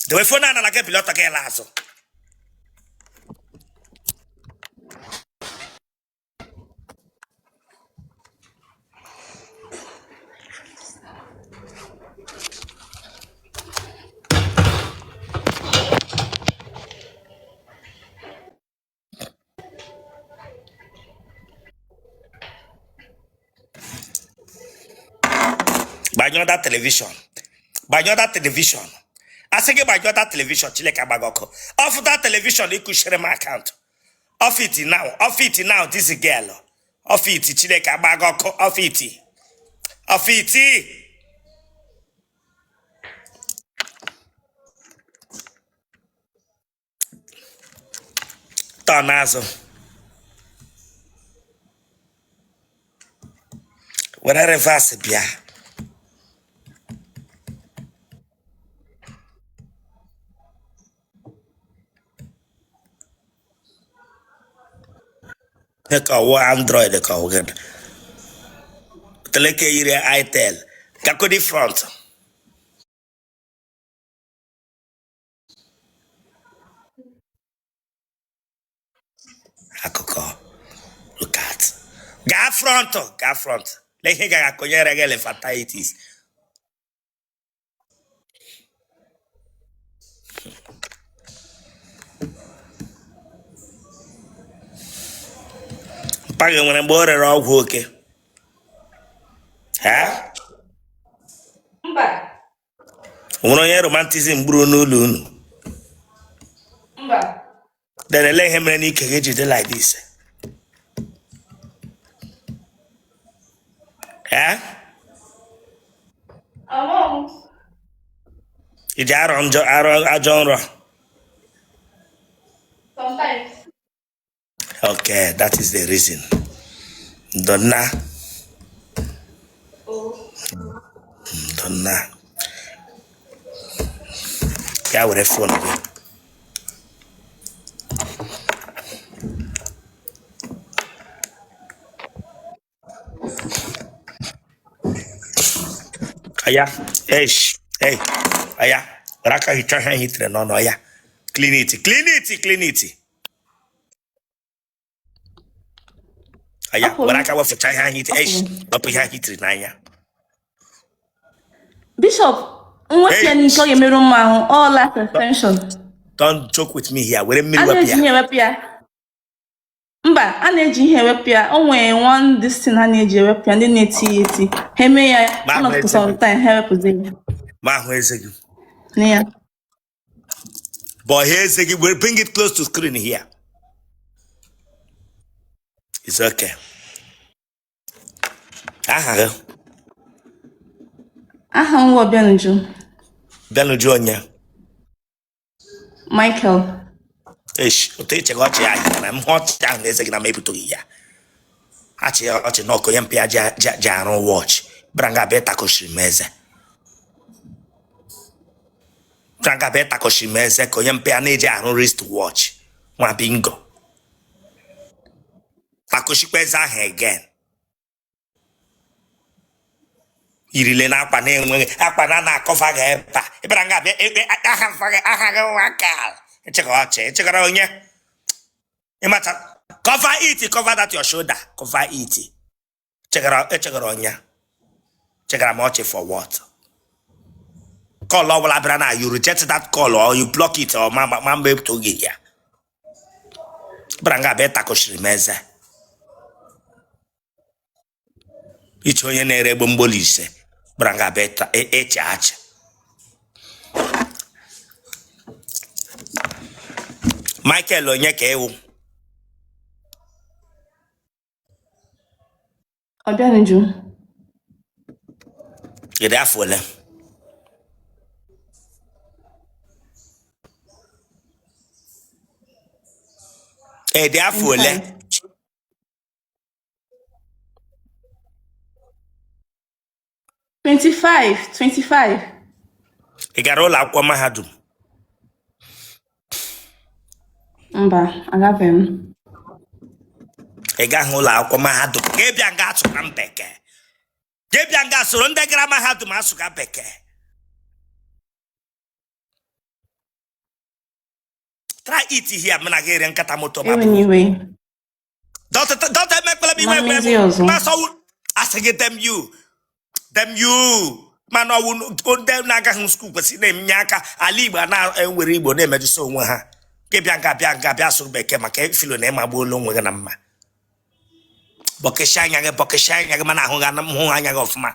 Dewe phone a n'ala, gị bili ọtọ gị laa azụ. Gbanyụọ that television, gbanyụọ that television. Asị gị gbanyụọ that television. Chineke agba gị ọkụ. Off that television. Ịkụchiri m account. Off it now, off it now. This girl, off it. Chineke agba gị ọkụ. Off it, off it. Tọọ n'azụ, were reverse bịa. Ka ọwụ Android ka ọwụ gịnị? Teleke yiri itel gakodi front. Akụkọ, look at, gaa front, gaa front. Lee ihe gaghị akụnyere gị elephantitis. Mpa gị nwere mgbe o rere ọgwụ oke ha? Mba. Nwere onye rheumatism gburu n'ụlọ unu? Mba. Then ele ihe mere n'ike gị ji dị like this? Eh? Amaghị m. I ji arọ njọ, arọ ajọ nrọ? Sometimes. Okay, that is the reason. Donna. Oh. Donna. Ya were phone gị. Aya, eish, hey, aya, were aka hichaa ihe ahụ i tere n'ọnụ ya. Clean it, clean it, clean it. Aya, Apụrụ were m. aka wefụcha ihe ahụ i tere, eish, Apụrụ m. wepụ ihe ahụ i tere n'anya. Bishop, nwepụ ya Hey, n'ike ọ ga-emerụ m ahụ. All lash extension. Don't joke with me here. Were mmiri A wepụ na-eji ya. ihe ewepụ ya. Mba, a na-eji ihe ewepụ ya. O nwere one this thing ha na-eji ewepụ ya, ndị na-eti ya eti. Ha eme ya, Ma ọ ahụ nọtụ eze gị. sometime, ha ewepụzi ya. Ma ahụ eze gị. Na ya. But eze gị, will bring it close to screen here. It's okay. Aha gị? Aha m wụ Obianuju. Obianuju onye? Michael. Eish, otu i chega ọchị ahụ na m hụ ọchị ahụ na eze gị na m ebutoghị ya. Achị ya ọchị na ọkụ onye mpịa ji arụ watch. Bịara nga bịa takọchiri m eze. Bịara nga bịa takọchiri m eze ka onye mpịa na-eji arụ wrist watch. Nwa bingo. Takọchikwa eze ahụ again. Yirile na akwa na-enweghị akwa na na-acover gị ebe a. Ị bịara nga bịa ekpe aha mfa gị, aha gị nwa kal. Echekọ ọchị, echekọrọ onye. Ịmacha cover it, cover that your shoulder, cover it. Chegara echegara onye. Chegara m ọchị for what? Call ọbụla bịara na you reject that call or you block it or ma mgbe ebutoghị ya. Bịara nga bịa takọchiri m eze. Iche onye na-ere gbomgbolo ise bịara nga bịa eche achị. Michael onye ka ị wụ? Obianuju. Ị dị afọ ole? Ị dị afọ ole? 25. 25, 25. Ị gara ụlọ akwụkwọ mahadum? Mba, agabeghị m. Ị gaghị ụlọ akwụkwọ mahadum, ka ị bịa nga asụga m bekee, ka ị bịa nga soro ndị gara mahadum asụga bekee. Try it here, m na gị ere nkata moto ma Ewe n'iwe. Don't emekwala m Ma iwe mmezi ọzọ. masọ asị gị damn you, damn you. Mana ọwụ ndị na-agaghị school kwesịrị na-enye aka ala Igbo a na-enwere Igbo na-emejụsa onwe ha. Gị bịa nga bịa nga bịa sụrụ bekee maka filo na ịmagbuola onwe gị na mma. Bọkịsị anya gị, bọkịsị anya gị, mana ahụ gị ana hụ anya gị ọfụma.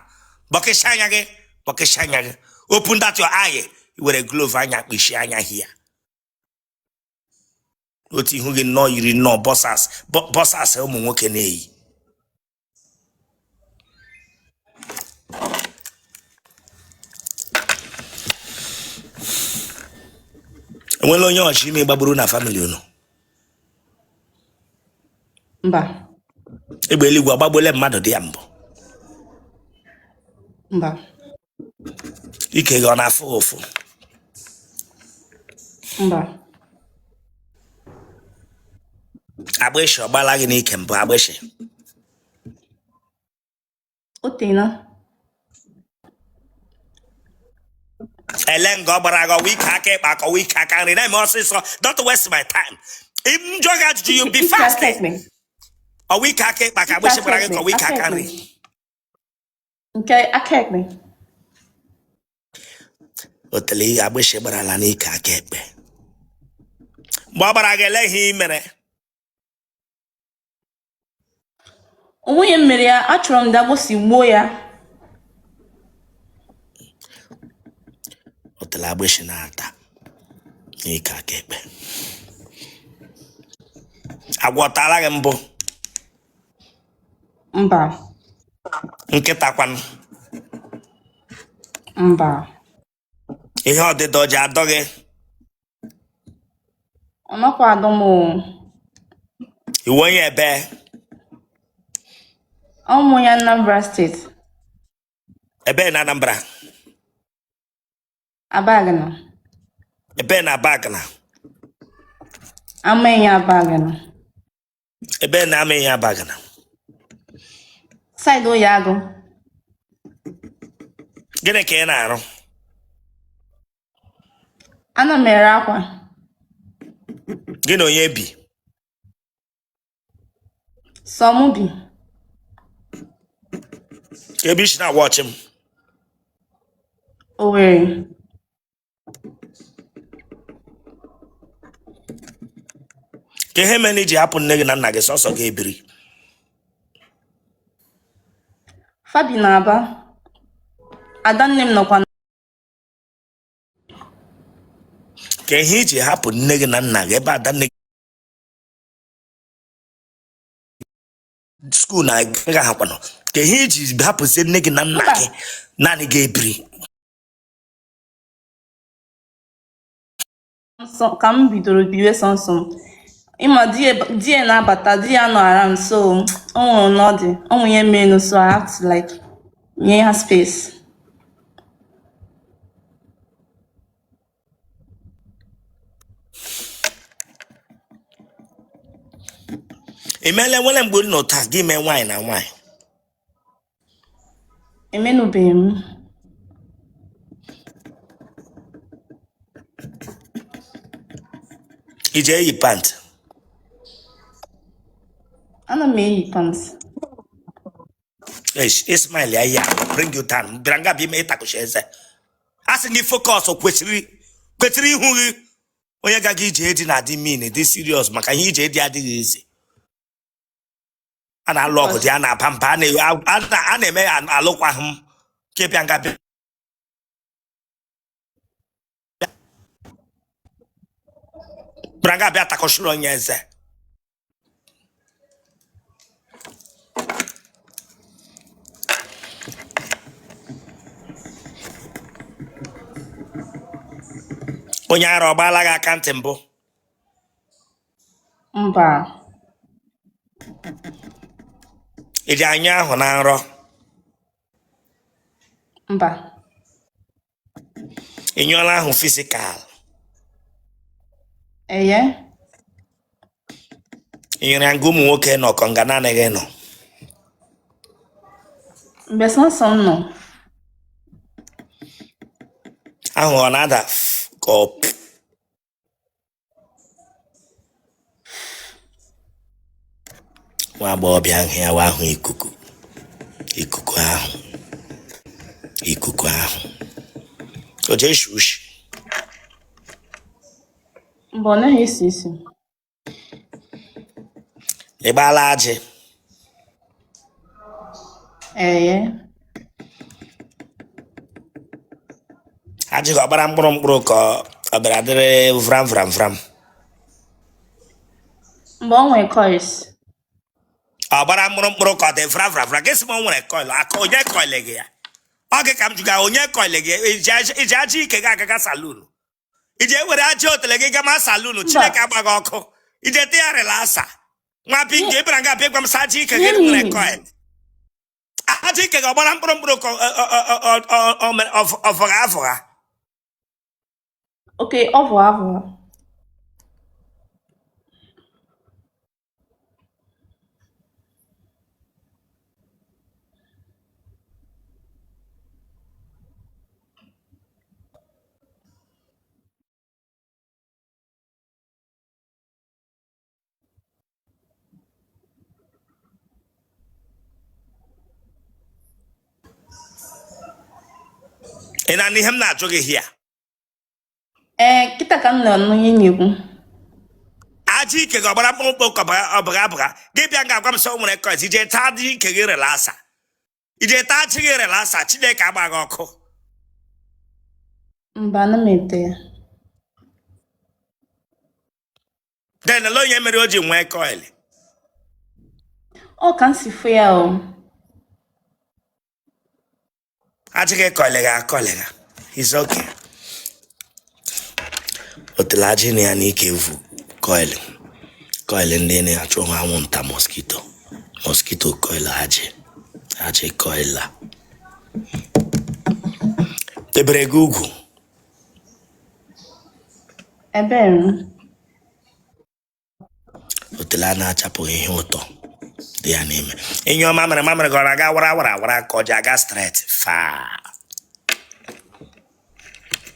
Bọkịsị anya gị, bọkịsị anya gị. Open that your eye. Were glove anya kpuchie anya hia. Otu ihu gị nnọọ yiri nnọọ boxers, boxers ụmụ nwoke na-eyi. Enwela onye ọchị ime gbagburu na family unu? Mba. Egbe eluigwe agbagbuola mmadụ dị ya mbụ? Mba. Ike gị ọ na-afụ ụfụ? Mba. Agbịshị ọ gbala gị n'ike mbụ? Agbịshị? O teena. Ele nga ọ gbara gị, ọwa ike aka ịkpa aka, ọwa ike aka nri? Na-eme ọsịsọ, don't waste my time. M jụọ gị ajụjụ, you be Ike fast. aka ekpe. Ọwa ike aka ịkpa ka Ike agbịshị aka gbara gị, ekpe. ka ọwa ike Aka aka ekpe. nri? Nke aka ekpe. Otele ihe agbịshị gbarala n'ike aka ekpe. Mgbe ọ gbara gị, ele ihe ị mere? Onweghị m mere ya, achọrọ m agbụsị gbuo ya. Otele agbịshị na-ata n'ike aka ekpe. Agwọ tara gị mbụ? Mba. Nkịta kwanụ? Mba. Ihe ọdịdọ ji adọ gị? Ọ nakwa adọ m o. Ị wụ onye ebe? Awụ m onye Anambra State. Ebe na Anambra? Abagana. Ebe na Abagana? Amaenyi Abagana. Ebe na Amaenyi Abagana? Side Oye Agụ. Gịnị ka ị na-arụ? Ana m ere akwa. Gị na onye bi? Sọ mụ bi. Ebe i si na-awatch m? Owerri. Ka ihe mere i ji hapụ nne gị na nna gị sọsọ gị ebiri? Fa bi na Aba. Ada nne m nọkwa. Ka ihe i ji hapụ nne gị na nna gị ebe ada nne school na ga hakwanụ, ka ihe i ji hapụzie nne gị na nna Mba. gị naanị gị ebiri? Nsọ ka m bidoro biwe sọnsọ m. Ịma di ya na-abata, di ya nọ around, so o nwere n'ọdị o nwere ihe merenụ, so I have to like nye ha space. Emeela nwere mgbe nọ taa gị mee nwaanyị na nwaanyị? Emenụbeghị m. I ji eyi pant? Ana m eyi pant. Ismail ya ya bring you down bịara nga bịa ime ịtakụcha eze. A sị gị focus, kwesịrị ihu gị onye gaga ije di na-adị mean, dị serious, maka ihe ije di adịghị easy. A na-alụ ọgụ dị, a na-aba mba, a na-eme ya alụkwaghị m ka bịa nga bịa bịara nga bịa takọchiri onye eze. Onye ara ọ gbaala gị aka ntị mbụ? Mba. I ji anyụ ahụ na nrọ? Mba. Ị nyụọla ahụ physical? Eye. Ị nyụrụ ya nga ụmụ nwoke nọ ka nga naanị gị nọ? Mgbe sọnsọ m nọ. Ahụ ọ na-ada f ka ọ p? Nwa agbọghọbịa ahụ ya wa ahụ ikuku ikuku ahụ ikuku ahụ o ji eshi ushi. Mba, ọ naghị esi isi. Ị gbaala ajị? Ee. Ajị gị ọ gbara mkpụrụ mkpụrụ ka ọ bịara dịrị vram vram vram? Mba, o nwere coils. Ọ gbara mkpụrụ mkpụrụ ka ọ dị vram vram vram? Gị sị m o nwere coil aka onye coil gị ya? Ọ gị ka m jụga, onye coil gị? Iji ajị ike gị agaga salon? Iji ewere ajị otele gị gama salon? Mba. Chineke agbaghị ọkụ. Ije te ya relaxer nwa bingo. Ihe ị bịara nga bịa gwa m sị ajị ike ihe gị nwere mmiri. coil. Ajị ike gị ọ gbara mkpụrụ mkpụrụ ka ọ fọgha afọgha? Okay, ọ bụ abụ. Ị na-anụ ihe m na-ajụ gị hia? Ee, kịta ka m na-anụ ihe ị na-ekwu. Ajị ike gị ọ gbara mkpụmkpụ ka ọ bụgha abụgha? Gị bịa nga agwa m sị o nwere coils. Ije taa ajị ike gị relaxer, ije taa ajị gị relaxer. Chineke agbaghị ọkụ. Mba, ana m ete ya. Then ele onye mere o ji nwee coil? Ọ ka m si fụ ya o. Ajị gị coil gị acoil gị is okay. Otele ajị na ya n'ike vu coil coil ndị na-achụ anwụnta, mosquito mosquito coil, ajị ajị coil a debere gị ugwu. Ebere m. Otele a na-achapụghị ihe ụtọ dị ya n'ime. Enyi ọma mere mamịrị gị ọ na-aga wara wara wara ka ọ ji aga straight faa?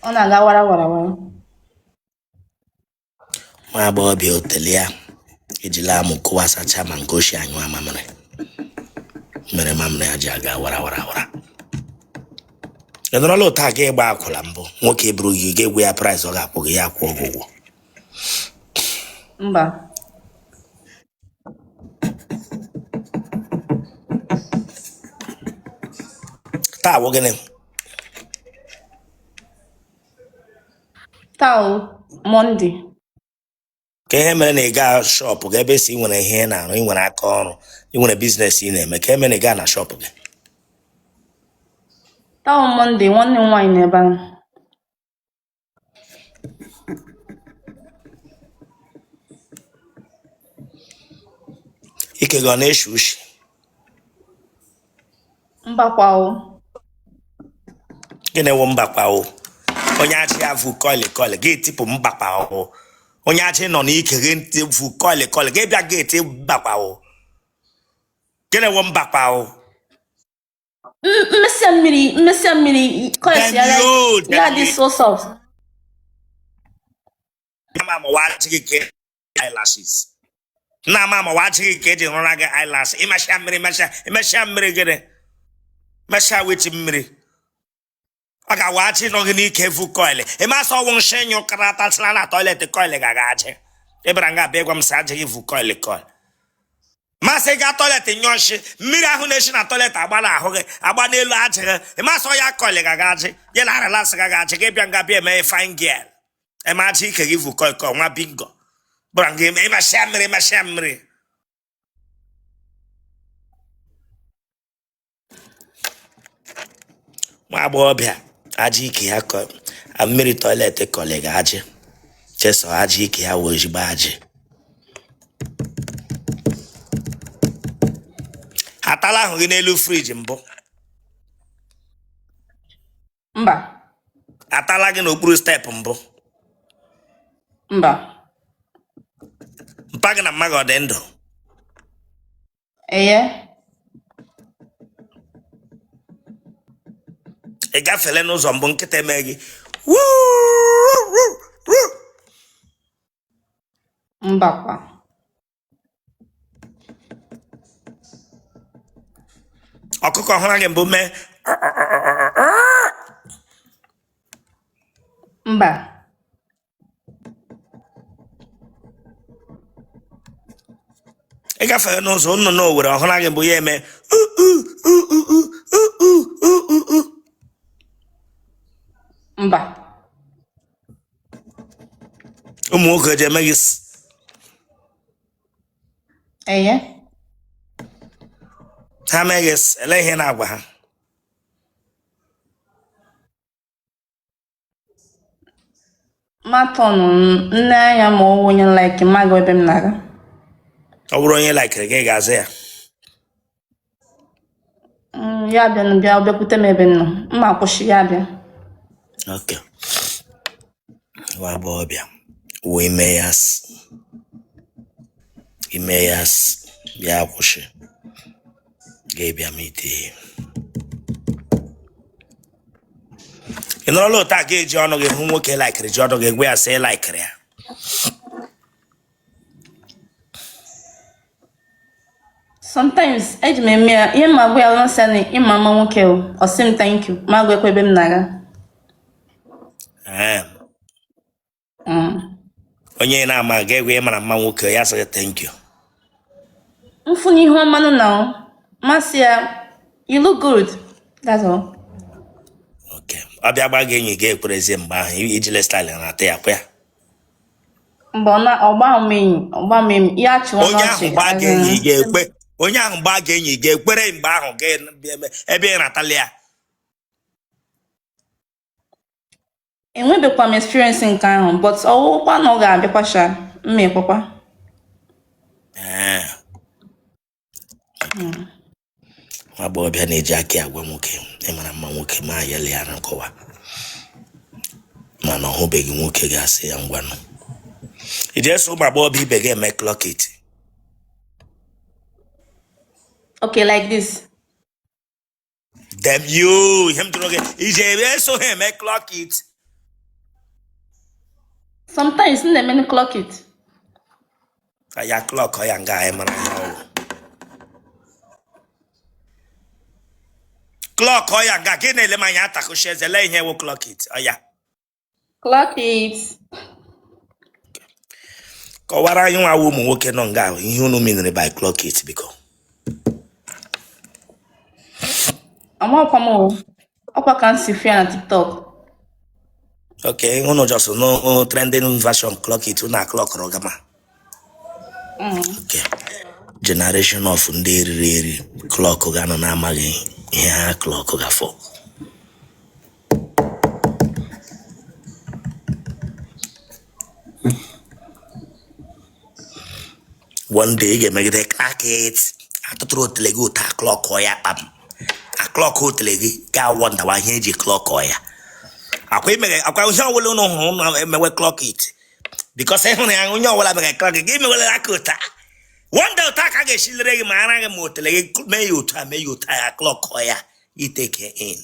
Ọ na-aga wara wara wara. Nwa agbọghọbịa otele ya ejila amụ kụwasacha ma nke ochie anyụ mamịrị mere mamịrị ya ji aga wara wara wara. Ị nọrọla ụtọ aga ịgba akwụla mbụ, nwoke eburu gị ga-egwu ya price ọ ga-akwụ gị, ya akwụ gị ụgwọ? Mba. Taa wụ gịnị? Taa o Monday. Ka ihe mere na ị gaa shop gị ebe si ị nwere ihe ị na-arụ, ị nwere aka ọrụ, ị nwere business ị na-eme, ka eme na ị gaa na shop gị? Taa o Monday, nwanne m nwaanyị nọ ebe ahụ. Ike gị ọ na-eshi ushi? Mbakwa o. Gịnị wụ mbakwa o? Onye ajị ya vu coil coil gị tipụ mbakwa o. Onye ajị nọ n'ike gị ntị vu coil coil gị bịa gị eti mbakwa o. Gịnị wụ mbakwa o? Mmesịa mmiri, mmesịa mmiri coils ya Dem yo, ya dem dị so soft. Ama amawa ajị gị ka eyelashes na ama amawa ajị gị ka eji rụra gị eyelash. Ịmesịa mmiri, mesịa ịmesịa mmiri gịnị? Mesịa wechi mmiri ọ ga-awa ajị nọ gị n'ike vu coil. Ịmasị ọnwụ nshị nyụkara tachara na toilet coil ga-aga ajị. Ị bịara nga abịa gwa m sị ajị gị vu coil coil. Masị gaa toilet nyụọ nshị, mmiri ahụ na-esi na toilet agba n'ahụ gị, agba n'elu ajị gị. Ịmasị ọ ya coil ga-aga ajị ya na arịlasị ga ajị gị bịa nga bịa eme fine girl eme ajị ike gị vu coil coil. Nwa bingo bụra nga ịmasịa mmiri, ịmasịa mmiri. Nwa agbọghọbịa ajị ike ya mmiri toilet coil ga ajị chesọ ajị ike ya wee ezigbo ajị. Atala ahụ gị n'elu fridge mbụ? Mba. Atala gị n'okpuru step mbụ? Mba. Mpa gị na mma gị ọ dị ndụ? Eye. Ị gafele n'ụzọ mbụ nkịta eme gị wuu? Mbakwa. Ọkụkọ hụrụ gị mbụ mee? Mba. Ị gafere n'ụzọ nnụnụ Owere ọ hụrụ gị mbụ ya eme u? Mba. Ụmụ nwoke ji eme gị Eye. Ha mee gị, ele ihe na-agwa ha? Matọnụ nne anya ma ọ wụ onye like m aga ebe m na-aga. Ọ bụrụ onye laikiri gị, ga-aza ya? Ya bịa bịa bịakwute m ebe m nọ, m ma akwụsị ya bịa. Ok, nwa agbọghọbịa wee ime ya ime ya bịa kwụsị ga-ebịa m ite. Ị nọrọla otu a ga-eji ọnụ gị hụ nwoke laikiri, ji ọnụ gị gwa ya sị ị laikiri ya? Sometimes eji m eme ya ihe m agwa ya ọsị na ị ma mma nwoke o, ọ sị m thank you, m agakwa ebe m na-aga. Ee. Onye na-ama ga-egwe ị mara mma nwoke, ya sị gị thank you? M fụ n'ihu ọma nụ na m asị ya you look good, that's all. Okay, ọ bịa gba gị enyi gị ekwerezie mgbe ahụ ijile style na-ata ya kwa ya? Mgbe ọ na ọgba m enyi, ọgba m enyi ya chịwa Onye ahụ n'ọchị. gbaa gị enyi ga-ekwe, onye ahụ gbaa gị enyi ga-ekwere mgbe ahụ ga ebe ị natala ya? Enwebekwa m experience nke ahụ, but ọwụkwa na ọ ga-abịakwa sha mma ekwekwa. Ee. Nwa agbọghọbịa na-eji aka ya agwa nwoke ị mara mma nwoke, ma ya ya na nkọwa, mana ọ hụbeghị nwoke ga-asị ya ngwanụ. Ị ji eso ụmụ agbọghọbịa ibe gị eme clock it? Okay, like this. Damn you! Ihe m jụrụ gị, ị ji eso ha eme clock it? Sometimes m na-eme clock it. Ka ya clock ya nga anyị mara ihe ọ wụ. Clock ya nga gị na-ele m anya atakụchi eze, lee ihe wụ clock it ọ ya? Clock it. Kọwara anyị nwa ụmụ nwoke nọ nga ahụ ihe unu meanere by clock it, biko. Amakwa m o. Ọkwa ka m si fụ ya na TikTok. Okay, unu just no trending version clock it, unu clock gama. Okay, generation of ndị eriri eri clock ga-anọ na-amaghị ihe ha clock gafọ. One day ị ga-emegide clock it, atụtụrụ otele gị ụta clock ya kpam, a clock otele gị ga-awọndawa ihe eji clock ya. Akwa imeghe akwa ihe ọbụla unu hụrụ unu emewe clock it, because ị hụrụ ya onye ọbụla mere clock gị mewere aka ụta. One day ụta ka a ga-esi lere gị ma ara gị ma otele gị mee ya otu a, mee ya otu a, ya clock ya iteke in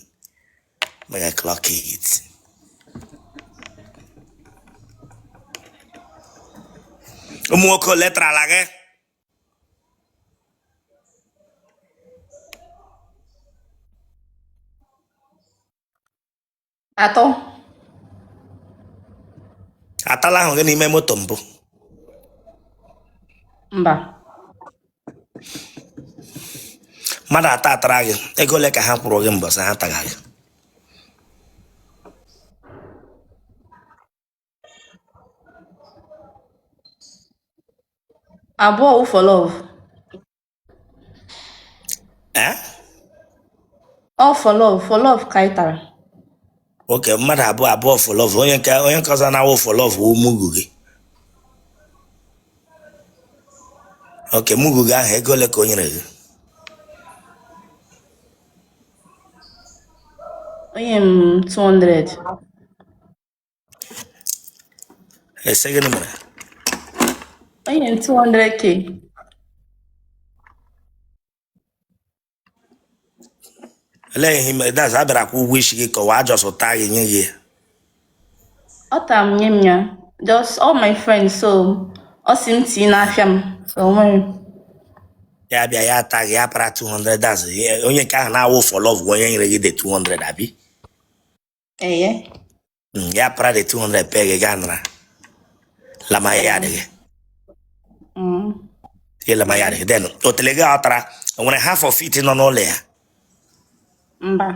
mere clock it. Ụmụ nwoke ole tarala gị? Atọ. Atala ahụ gị n'ime moto mbụ? Mba. Mmadụ atọ atara gị, ego ole ka ha kwụrụ gị mbọsị ha taga gị? Abụọ wụ for love. Eh? All for love, for love ka anyị tara. Okay, mmadụ abụọ abụọ for love, onye nke ọzọ na-awụ for love wụ mugu gị. Okay, mugu gị ahụ, ego ole ka o nyere gị? Onye m 200. Ese gịnị mere? Onye m 200K. Olee ihe mere das a bịara kwụ ụgwọ isi gị kọwa ajọs ụta gị nye gị ya? Ọ tara m nye m ya. Just all my friends, so ọ sị m tinye n'afịa m. So o nwere. Ya bịa ya ata gị, ya para 200 that's onye nke ahụ na-awụ for love bụ onye nyere gị the 200 abi. Eye. Ya para the 200 pe gị gaa nara lama ya adịghị. Ya lama ya adịghị. Then otele gị ọ tara, o nwere half of it nọ n'ụlọ ya? Mba.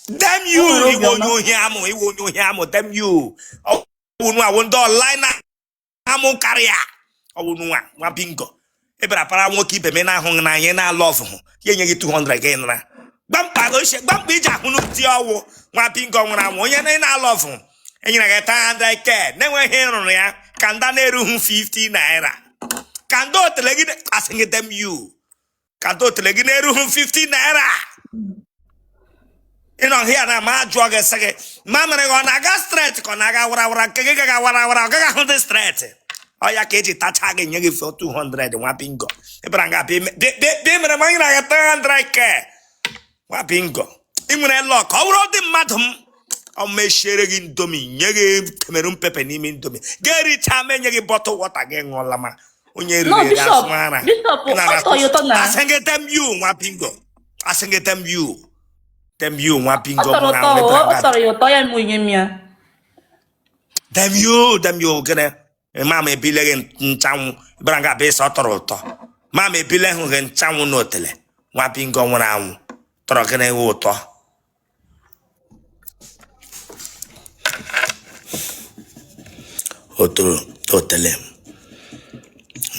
Damn O you! nwere Ị wụ onye obiọma. ohi amụ, ị wụ onye ohi amụ, damn you! Ọ wụ nwa wụ ndị online amụ karịa. Ọ wụ nwa nwa bingo. Ị bịara para nwoke ibe m na-ahụghị n'anya ị na-alụ ọfụhụ ya enye gị 200 gị nara. Gbamkpa ochie gbamkpa iji ahụ n'ụdị ọwụ nwa bingo nwụrụ anwụ onye na-alụ ọfụhụ enyere gị 300k na-enweghị ịrụrụ ya ka nda na-erughị 50 naira ka ndị otele gị asị gị damn you ka ndị otele gị na-erughị 50 naira ị nọ hịa na ma jụọ gị sị gị ma mere gị ọ na-aga straight ka ọ na-aga warawara nke gị gaga warawara ọ gaghị ahụ dị straight ọ ya ka eji tacha gị nye gị 200 nwa bingo ị bịara nga bịa mere ma anyị na-aga 300k nwa bingo ị nwere luck ọ bụrụ dị mmadụ m ọ mechiere gị Indomie nye gị Cameroon pepper n'ime Indomie ga-ericha ma enye gị bottle water gị ṅụọla ma onye No, riri eri Bishop, asụ ara Bishop, ị nara ọ tọrọ ya ụtọ na asị gị damn you nwa bingo asị gị damn you damn you nwa ọ bingo tọrọ mụrụ ụtọ anwụ o, ịbịara ọ nga tọrọ ya ụtọ ya mụ nye m ya. Damn you, damn you, gịnị ma ma ebile gị nchanwụ bịara nga abịa ịsọ ọ tọrọ ụtọ ma ma ebile hụ gị nchanwụ n'otele nwa bingo nwụrụ anwụ tọrọ gịnị wụ ụtọ otoro otele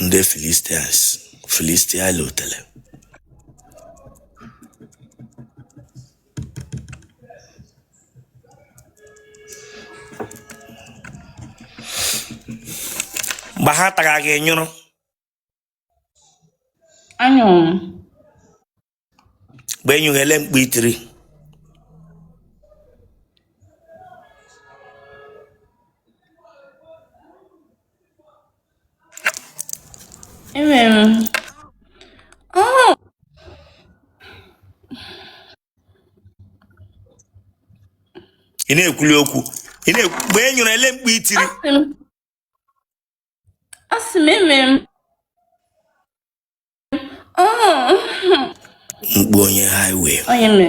ndị Philistines Filistia otele mgbe ha tara gị nyụrụ. Anyụrụ m. Mgbe enyughele mkpu itiri. Enwere m. Oh, Ị na-ekwuli okwu ị na-ekwu mgbe e nyụrụ ele mkpu itiri. Asị m asị m enwere m. Oh, Mkpu onye highway. Onye mere.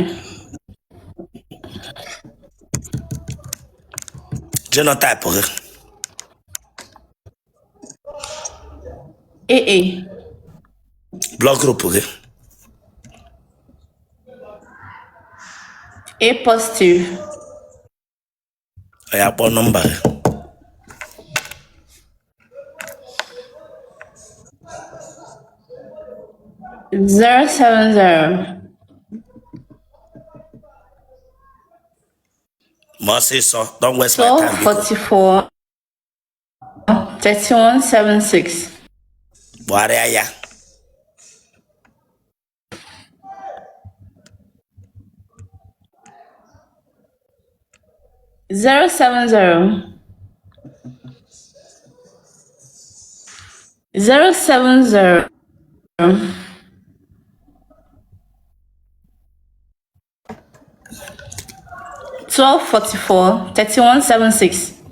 Genotype gị? AA. Blood group gị? A positive. Ọ ya kpọọ nọmba gị. 070. Ma ọsịsọ, don't waste my time biko. 1244 3176. Gbagharịa ya. 070 070 1244 3176.